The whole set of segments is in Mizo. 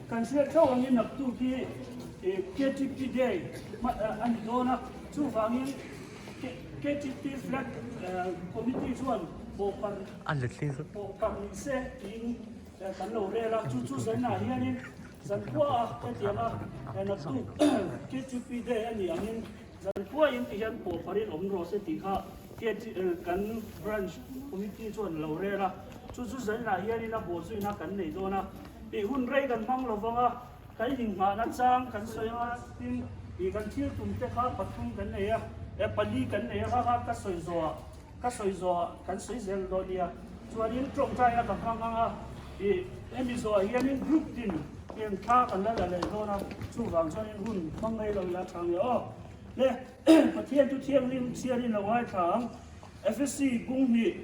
Kan hriat theuh angin naktuk hi KTP Day a ni dawn a, chuvangin KTP Flag Committee chuan pawhpar pawhpar ni se tiin kan lo rel a, chu chu zainah hianin zankhua a hetianga naktuk KTP Day a nih angin Zanpuaiin ti hian pawhparin awm rawh se tih kha kan Branch Committee chuan lo rel a, chu chu zainah hianin a bawhzuina kan nei dawn a, tih hun rei kan hmang lo vang a, kan inhnghahna chang kan sawi ang a, tin ih kan thil tum te kha pathum kan nei a, eh pali kan nei a kha kha ka sawi zawhah ka sawi zawhah kan sawi zel dawn nia, chuanin tawngtaina ka hmang ang a, ih hemi zawhah hianin group tin eng thla kan la la leh dawn a, chuvang chuanin hun hmang rei lo ila tha nge aw. Le Pathian chu thianghlim chhiarin lo ngaithla ang, Efesi bung hnih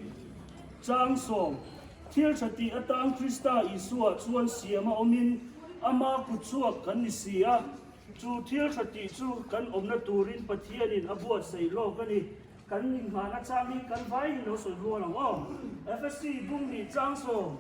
chang sawm, Thil tha tih atang Krista Isua chuan siam a awmin ama kutchhuak kan ni si a, chu thil tha tih chu kan awmna turin Pathianin a buatsaih lawk a ni. Kan inhmahna chang hi kan vaiin lo sawi rual ang aw. Efesi bung hnih chang sawm.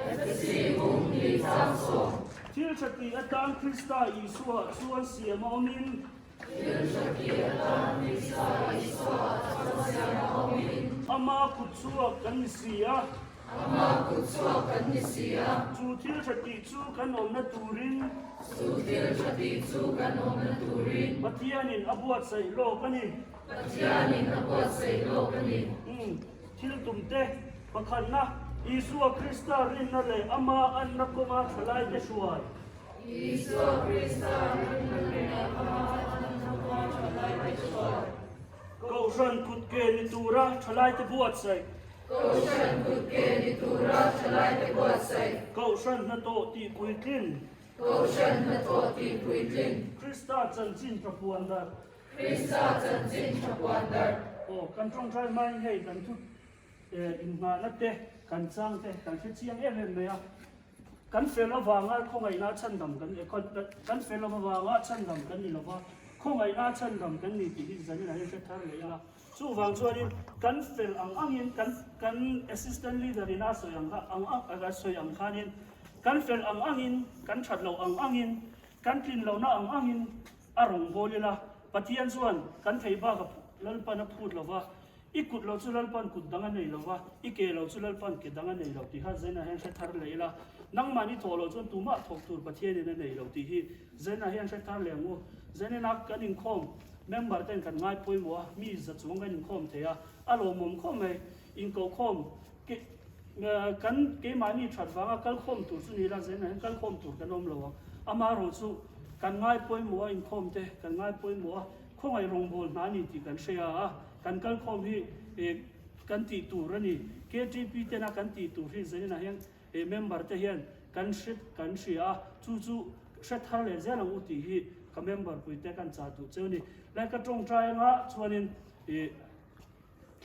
Efesi bung hnih chang sawm. Thil tha tih atan Krista Isua chuan siam a awmin. Thil tha tih atan Krista Isua chuan siam a awmin. Ama kut chhuak kan ni si a. Ama kut chhuak kan ni si a. Chu thil tha tih chu kan awmna turin. Chu thil tha tih chu kan awmna turin. Pathianin a buatsaih lawk a ni. Pathianin a buatsaih lawk a ni. Umm, thil tum te, pakhatna, Isua Krista rinna leh ama anna kawnga thalaite hruai. Isua Krista rinna leh ama anna kawnga thalaite hruai. Kohhran kutke ni tura thalaite buatsaih. Kohhran kutke ni tura thalaite buatsaih. Kohhran hnathawh tih puitlin. Kohhran hnathawh tih puitlin. Krista chanchin tha puan darh. Krista chanchin tha puan darh. Aw, kan tawngtai hmain hei kan thu inngahna te, kan chang te kan hre chiang em em mai a. Kan fel avanga khawngaihna chhandam kan kan fel avanga chhandam kan ni lova, khawngaihna chhandam kan ni tih hi zanin ah hian hre thar leh ila. Chuvang chuanin kan fel ang angin kan kan assistant leader in a sawi ang kha ang ang a sawi ang khanin kan fel ang angin kan that loh ang angin kan tlin lohna ang angin A rawn bawl ila, Pathian chuan kan thei bak a Lalpan a phut lo va, i kut lo chu Lalpan kut dang a nei lo va, i ke lo chu Lalpan ke dang a nei lo tih kha Zena hian hre thar leh ila, nangmahni thawh loh chuan tumah thawk tur Pathianin a nei lo tih hi Zena hian hre thar leh ang u. Zenina kan inkhawm member ten kan ngai pawimawh a, mi za chuang kan inkhawm thei a, a lawmawm khawp mai, inkohkhawm ke Kan keimahni that vanga kalkhawm tur chu ni ila zenah hian kalkhawm tur kan awm lo ang. Amaherawh chu kan ngai pawimawh a inkhawm te kan ngai pawimawh a, khawngaih rawngbâwl hna a ni tih kan hria a, kan kalkhawm hi kan tih tur a ni. KTP tena kan tih tur hi zaninah hian member te hian kan hre kan hria a, chu chu hre thar leh zel ang u tih hi ka member pui te kan chah duh cheu a ni. Lai ka tawngtai anga chuanin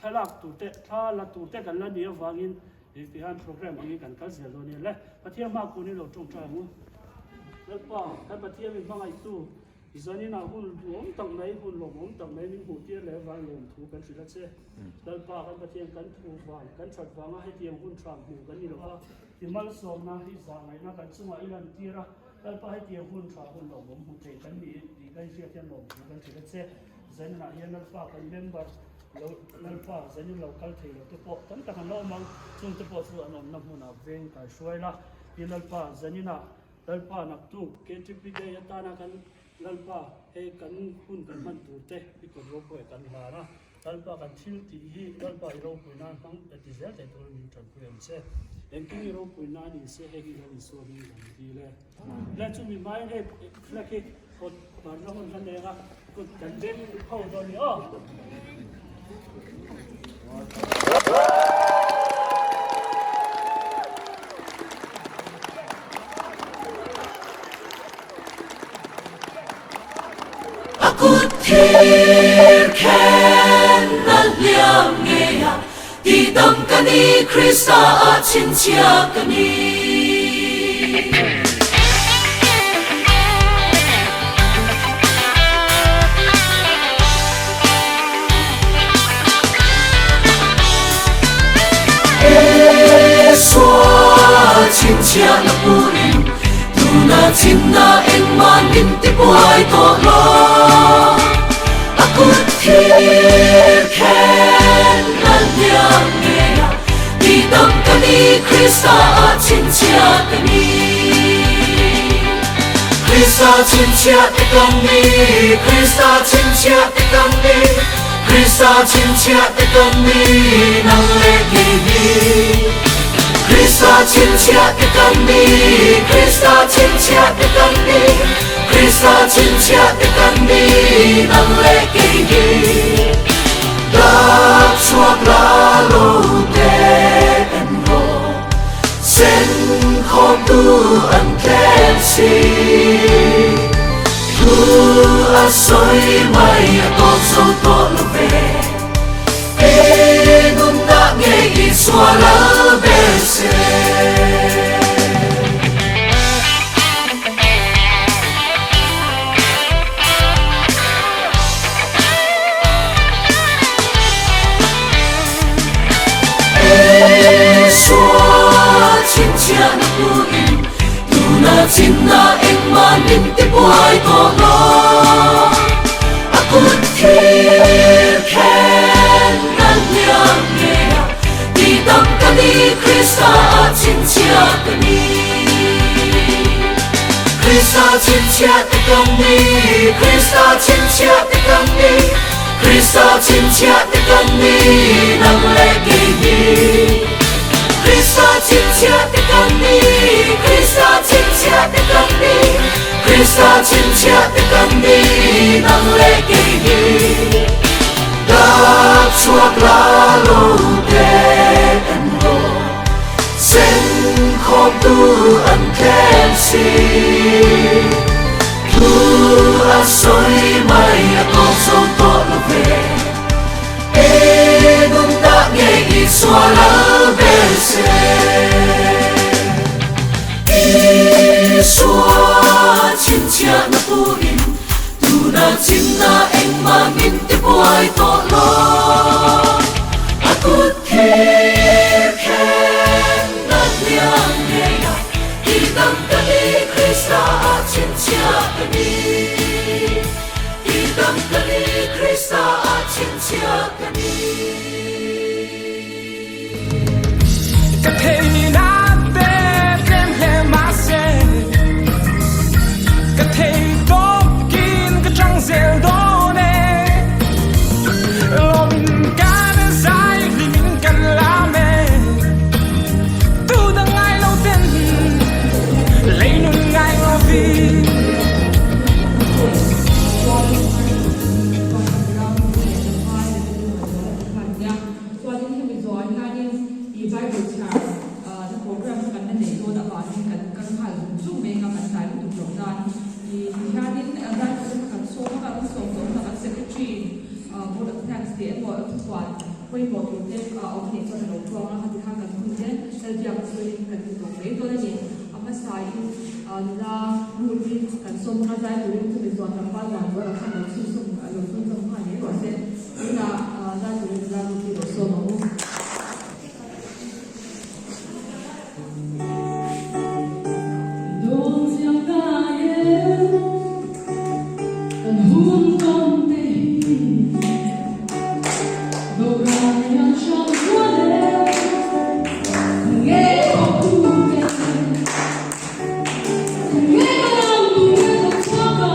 Thlalak tur te, thla la tur te kan la nih avangin ti hian program angin kan kal zel dawn nia le. Pathian hma kun hi lo tawngtai ang u. Lalpa, kan Pathian min hmangaihtu, zaninah hun duhawm tak mai, hun lawmawm tak mai min hmuh tir leh avangin lawmthu kan hrilh a che. Lalpa, kan Pathian kan thu vang, kan that vanga hetiang hun tha hmuh kan ni lo va, i malsawmna, i zahngaihna kan chungah i lantir a, Lalpa hetiang hun tha hun lawmawm hmu thei kan ni tih kan hriat hian lawmthu kan hrilh a che. Zaninah hian Lalpa kan member lo Lalpa zanin lo kal thei lo te pawh tam tak an lo awm ang, chung te pawh chu an awmna hmunah veng kai hruai la. Pi Lalpa zaninah Lalpa naktuk KTP Day atana kan Lalpa hei kan hun kan hman tur te i kawt ropui kan hlan a. Lalpa kan thil tih hi Lalpa i ropui nan hmang e ti zel thei turin min tanpui ang che. Engtin i ropui nan in se hei hi Lal Isua hming kan dil e. Le chu mi hmai hei flag hi kawt barna hun kan nei anga kut kan beng ho dawn ni aw. A kut thir khen a hliam ngei a, tihdam ka ni, Krista ah chhinchhiah ka ni. Isua chhinchhiah na purin tuna. Tuna chinna engmah min ti buai tawh lo. A kut thir khen lal hniam ngei a, tihdam ka ni Krista ah chhinchhiah ka ni. Krista chhinchhiah te kan ni, Krista chhinchhiah te kan ni, Krista chhinchhiah te kan ni, nang leh kei hi. Krista chhinchhiah te kan ni, Krista chhinchhiah te kan ni, Krista chhinchhiah te kan ni, nang leh kei hi. Dap chhuak la lo te en rawh, sen khawmtu an tlem si. Thu a sawi mai a tawp zo tawh lo ve. E nunna nge Isua lal ber se. Isua chhinchhiahna hmuhin tuna chinna engmah min ti buai tawh lo. A kut thir khen nal hniam ngei a, tihdam ka ni Krista ah chhinchhiah ka ni. Krista chhinchhiah te kan ni, Krista chhinchhiah te kan ni, Krista chhinchhiah te kan ni, nang leh kei hi. Krista chhinchhiah te kan ni, Krista chhinchhiah te kan ni, Krista chhinchhiah te kan ni, nang leh kei hi. Dap chhuak la lo te en rawh, sen khawmtu an tlem si. Thu a sawi mai a tawp zo tawh lo ve. E nunna nge Isua lal ber se. Isua chhinchhiahna puin tuna chinna engmah min ti buai tawh lo. A kut thir khen na hliam ngei a, tihdam ka ni Krista ah chhinchhiah ka ni. Tihdam ka ni Krista ah chhinchhiah ka ni. Ka theihna te tlem hle mahse, ka thei tawkin ka chang zel dawn e. Lawmin kan zai hlimin kan lam e, tu dang ngai lo ten lei nun ngai lovin. Chuanin hemi zawh hianin i Bible chhiar na program kha kan la neih dawn avangin kan kal nghal zung zung mai anga kan tlai lutuk loh nan i tihianin Bible te kha kan sawm a, kan sawm tawh hunah kan Secretary Board of Finance tih emaw thupuan pawimawh tur te a awm anih chuan a lo puang a, khati khan kan hun te Lalbiak chuanin kan ti tawh mai dawn a ni. A hmasain nula Ruth-i kan sawm anga zai turin chumi zuan tlangval Vanruala khan lo chhunzawm lo chhunzawm nghal mai rawh se. Tunah zai turin nula Ruth-i lo sawm ang u. Dawn chiang ta e, kan hun tawn te hi boral hian hram kual e, nge awk tu te, nge ka ram tu nge thawk chhuak a,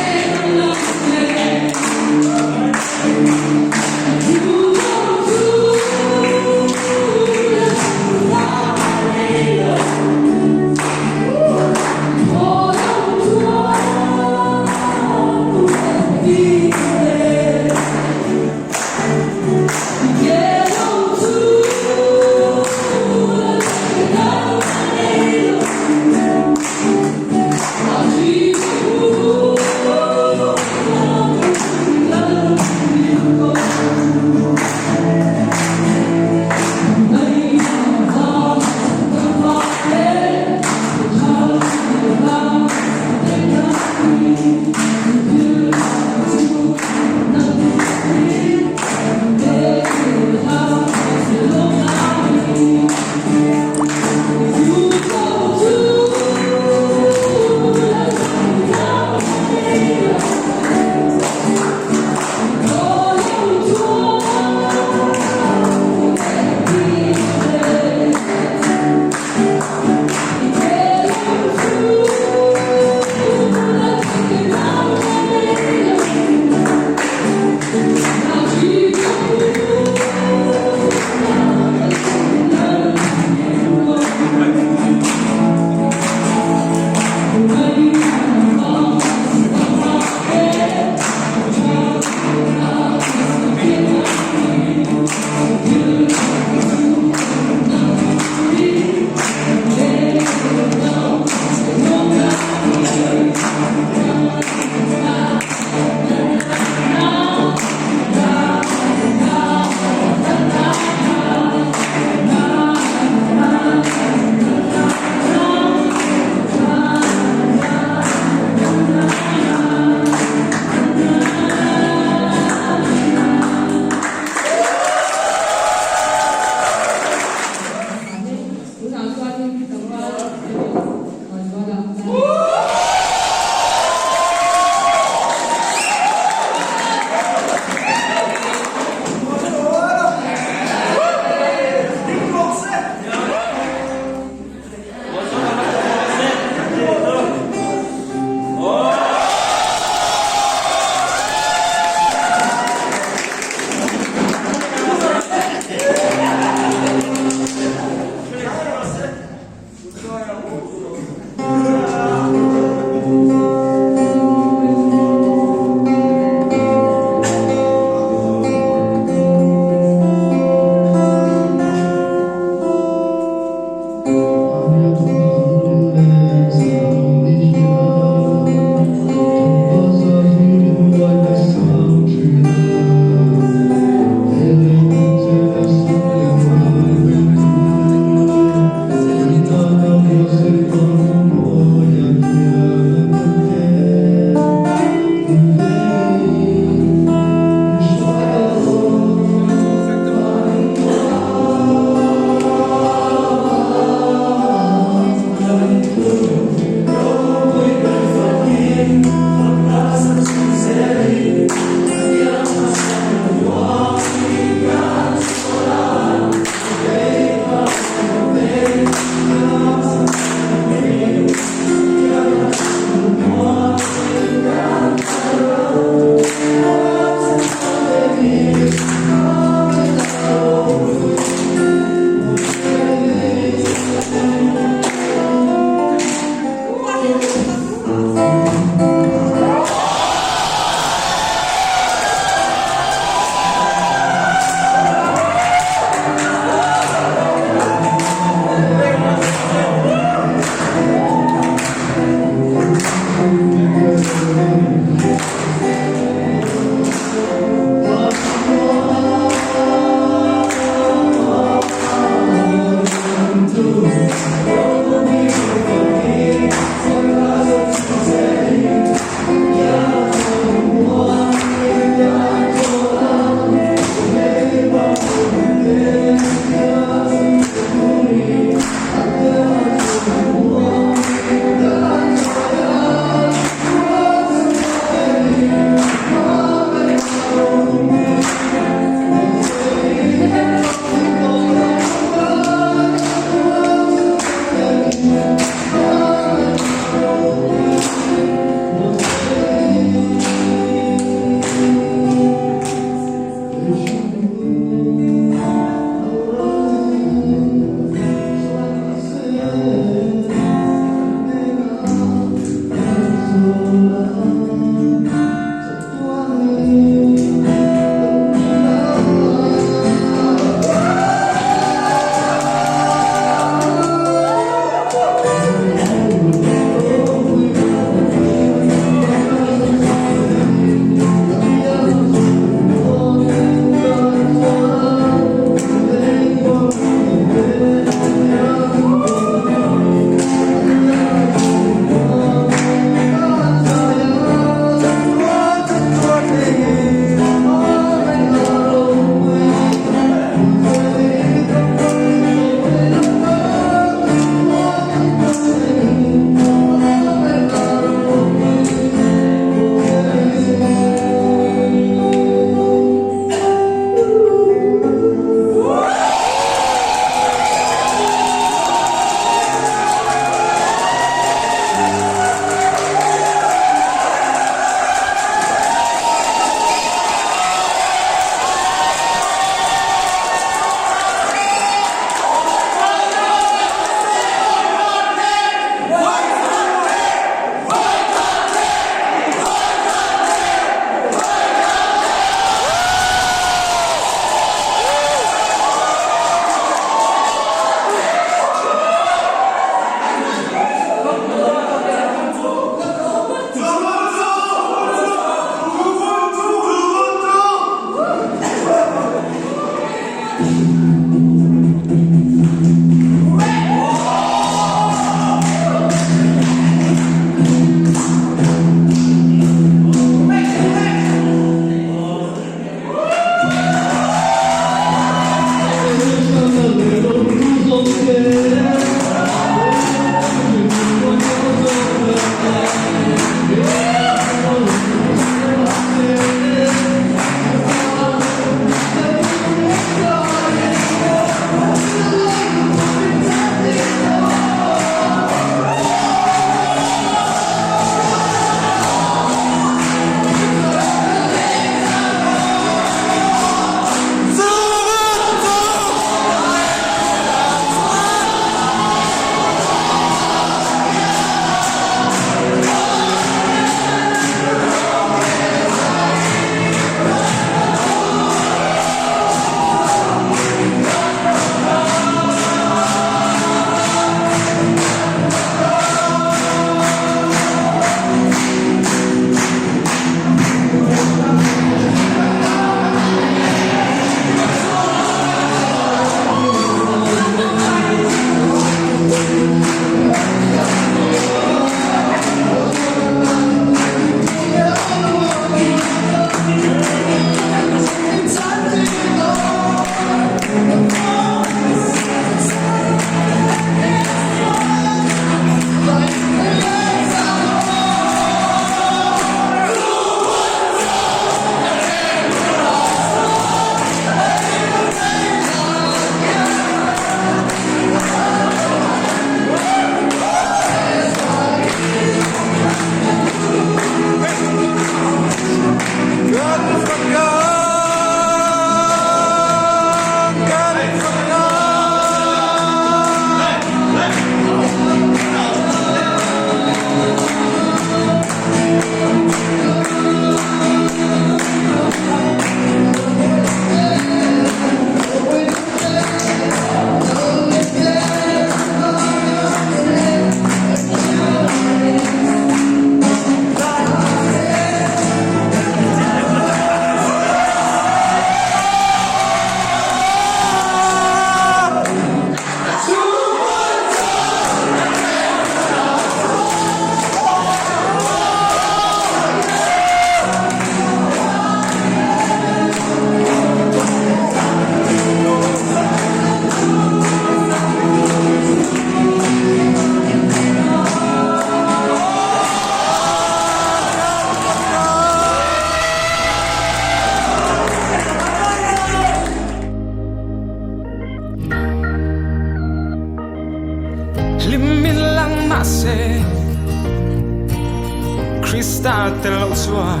tel lo chuan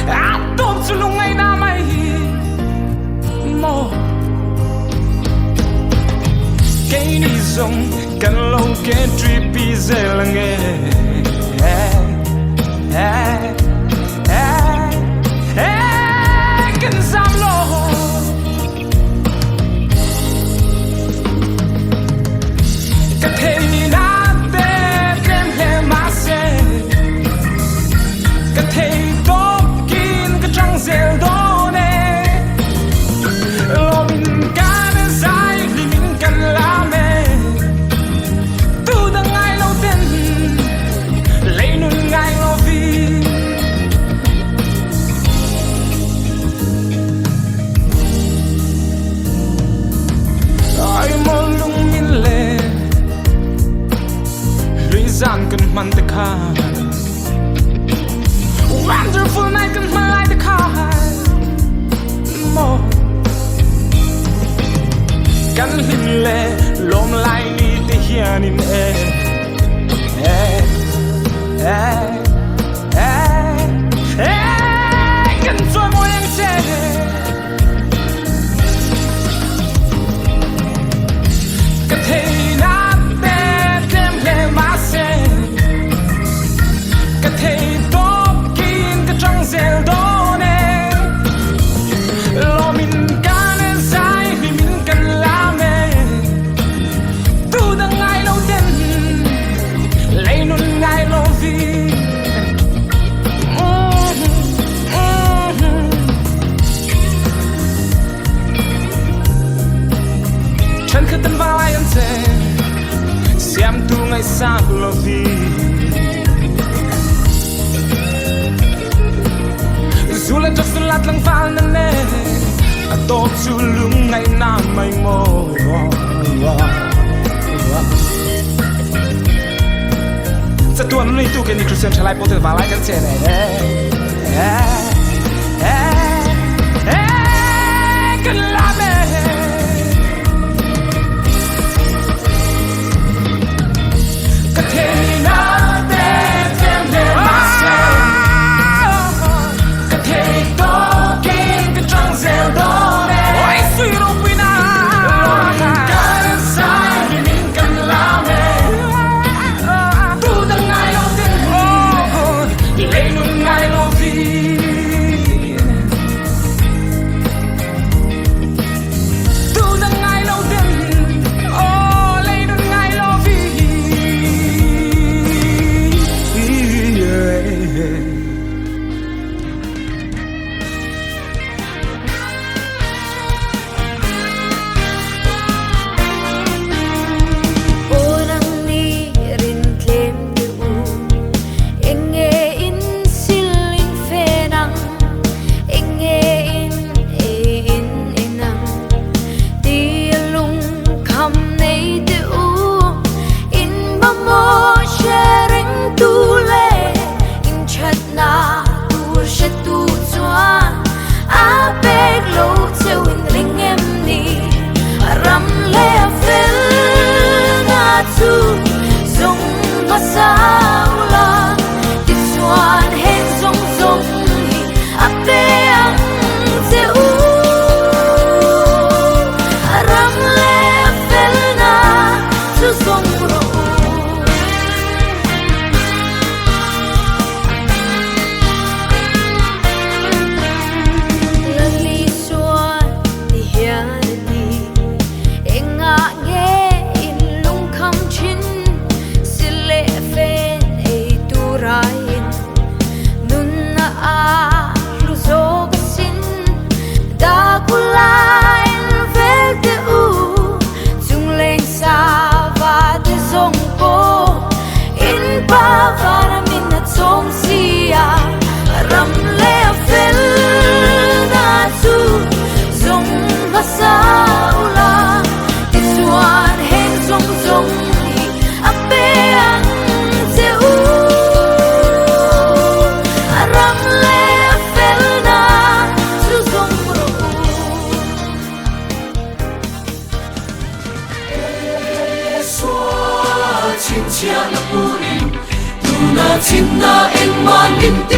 A tawp chu lungngaihna mai hi maw Keini zawng kan lo ken ṭipi zel ange Kan zam lo. Ka theihna te tlem hle mahse Ka thei tawkin ka chang zel dawn e Lawmin kan zai hlimin kan lam e Tu dang ngai lo ten lei nun ngai lovin. Ai maw lung min le Hlui zan kan hman te khan Wonderful night kan hman lai te khan Maw Kan hlim le lawm lai ni te hianin e E E Kan chawi mawi ang che. Ka theihna te tlem hle mahse Ka thei tawkin ka chang zel dawn e Lawmin kan zai hlimin kan lam e Tu dang ngai lo ten lei nun ngai lo vi. Thenkhat an vai an che Siamtu ngaihsak lovi Zu le drugs la tlangval na ne A tawp chu lungngaihna mai maw. Chatuan neitu ke ni Christian thalai pawl te valai kan che ne Kan lam e Ka theihna te tlem hle mahse Ka thei tawkin ka chang zel dawn e Oi sui ropui na Kan zai hlimin kan lam e Tu dang ngai lo ten Lei nun ngai lo vin Tu dang ngai lo ten Oh lei nun ngai lo vin. Aw nang ni rin tlem te u, eng nge in sil in fen ang, eng nge in ei in in ang, ti a lung kham nei te u, in mamawh hre reng tu leh in that.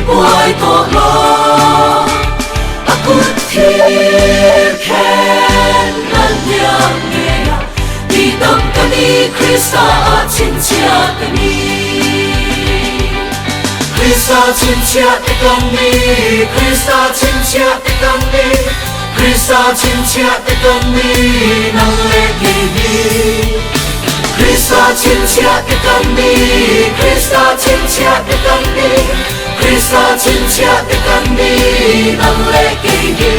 Ti buai tawh lo A kut thir khen nan hliam ngei a Ti dam ka ni Krista a chhinchhiah ka ni Krista chhinchhiah te kan ni Krista chhinchhiah te kan ni Krista chhinchhiah te kan ni nang leh kei hi Krista chhinchhiah te kan ni Krista chhinchhiah te kan ni Krista chhinchhiah te kan ni nang leh kei hi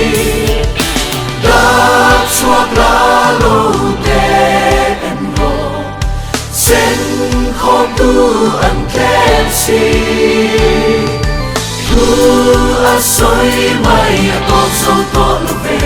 Dak chhuak la lo te en rawh Sen khawm tu an tlem si Thu a sawi mai a tawp zo tawh lo ve.